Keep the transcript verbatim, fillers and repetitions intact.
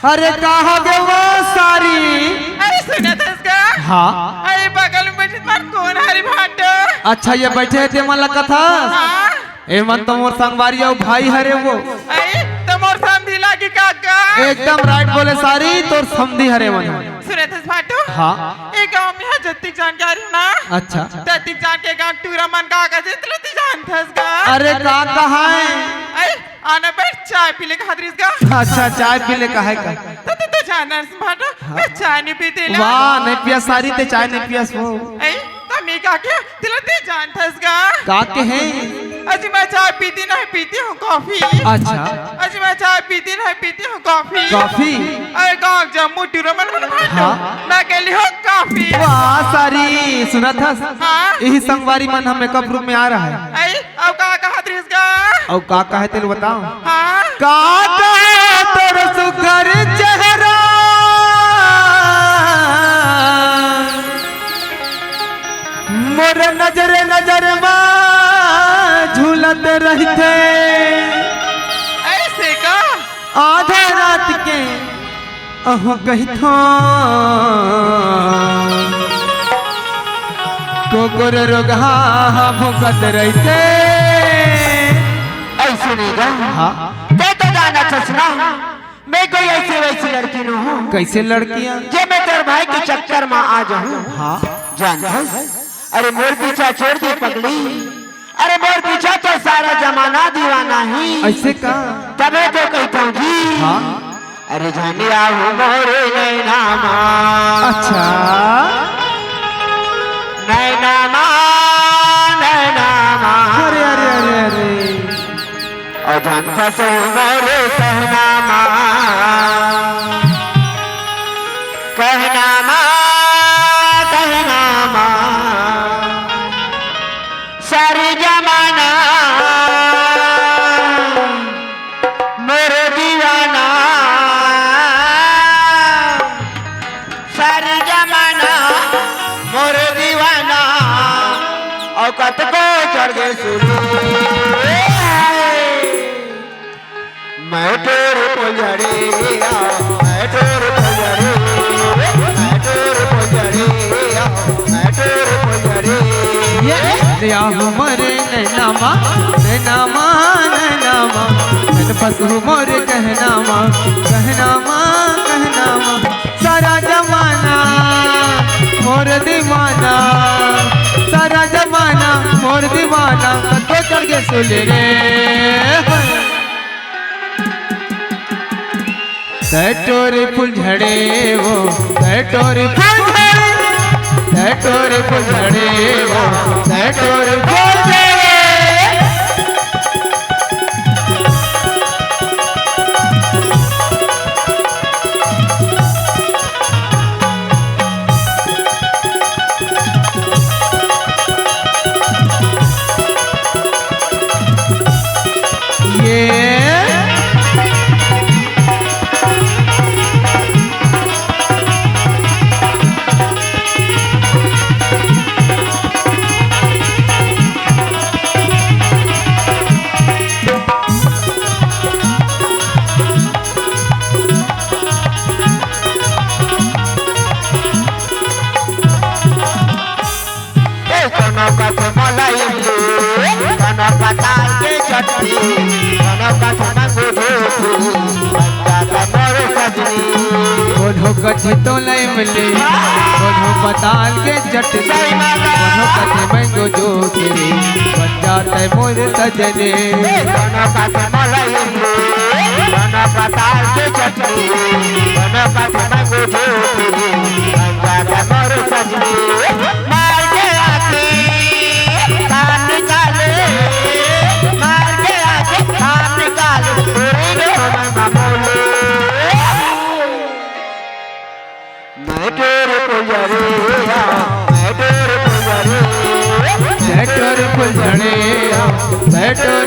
अरे का हो गे वो सारी? अरे सुनत हस का? हाँ। अरे बगल में बैठे तुम्हार कौन हरी भाटो? अच्छा ये बैठे हे ते मन ला कथस? हाँ। ए मन तो मोर संगवारी अउ भाई हरे वो। अरे तो मोर समधी लागी काका। एकदम राइट बोले सारी, तोर समधी हरे मन। सुनत हस भाटो? हाँ। ए गांव में हा जत्तिक जानकारी ना। अच्छा। जत्तिक जान के गांव टूरा मन का का जितलती जानथस का? अरे का कहाए? अरे आना बैठ, चाय पी ले कहा दरिस गा। अच्छा, चाय पी ले कहा है का? तो तू तो जानस भाटो, हाँ। मैं चाय नहीं पीते ना। वाह, नहीं पिया सारी ते चाय नहीं पिया सो। ऐ, तो मैं का के दिला ते जानथस गा? का के है? अजी मैं चाय पीती नहीं पीती हूँ कॉफी। अच्छा। अजी मैं चाय पीती नहीं पीती हूँ कॉफी। कॉफी? अरे गाँव जम्मू टूरो मन मन भाटो। हाँ। मैं के लिए हूँ कॉफी। वाह सारी, सुनत हस? हाँ। यही संगवारी मन हम मेकअप रूम में आ रहा है। ऐ, अउ का कहा दरिस गा? अउ का कहे तेल बताओ? हाँ। का कहे तोर सुघर चेहरा, मोर नजर नजर मा झूलत रहिथे। ऐसे का? आधा रात के अहो कहिथो कुकुर रोगहा भुकत रहिथे। ऐसे नहीं गा। हाँ। ते तो जानत हस ना, मैं कोई ऐसी वैसी लड़की नो हूँ। कैसे लड़कियाँ? जे मैं तेरे भाई के चक्कर में आ जाऊँ। हाँ। जानत हस? अरे मोर पीछा छोड़ दे पगली। अरे मोर पीछा तो सारा जमाना दीवाना ही। ऐसे का? तबे तो कहता हूँ जी। हाँ। अरे जानिया हो मोरे नैना मा। अच्छा। नैना मा, नैना मा। अरे, अरे, अरे, अरे। अउ जानत हस मोरे कहना मा। कहना मा, कहना मा। सारी जमाना मोर दीवाना, सारी जमाना मोर दीवाना, अउ कतको चढ़ गे सुरू। मैं टोर फुलझड़ी आओ, मैं टोर फुलझड़ी, मैं टोर फुलझड़ी आओ, मैं टोर फुलझड़ी। ये दया हमरे नैना मा, नैना मा, नैना मा, नैन बस मोर कहना मा, कहना मा, कहना मा। सारा जमाना मोर दीवाना, सारा जमाना मोर दीवाना, तो चढ़ के सुले रे। तै टोर फुलझड़ी वो, तै टोर फुलझड़ी, तै टोर फुलझड़ी वो, तै टोर फुलझड़ी। ये ए कोनो कथे मोला इमली, कोनो पताल के चटनी, कोनो कथे मंगू धोती, बन जाता मोर सजनी। कोनो कथे तोला इमली, कोनो पताल के चटनी, कोनो कथे मंगू धोती, बन जाता मोर सजनी। ए कोनो कथे मोला इमली, कोनो पताल के चटनी, कोनो कथे मंगू धोती, बन जाता मोर सजनी। मार के आके बाहर निकाले, मार के आके बाहर निकाले, तेरी रे हमर मामोले। मैं टोर फुलझड़ी आओ, मैं टोर फुलझड़ी। मैं टोर फुलझड़ी आओ, मैं टोर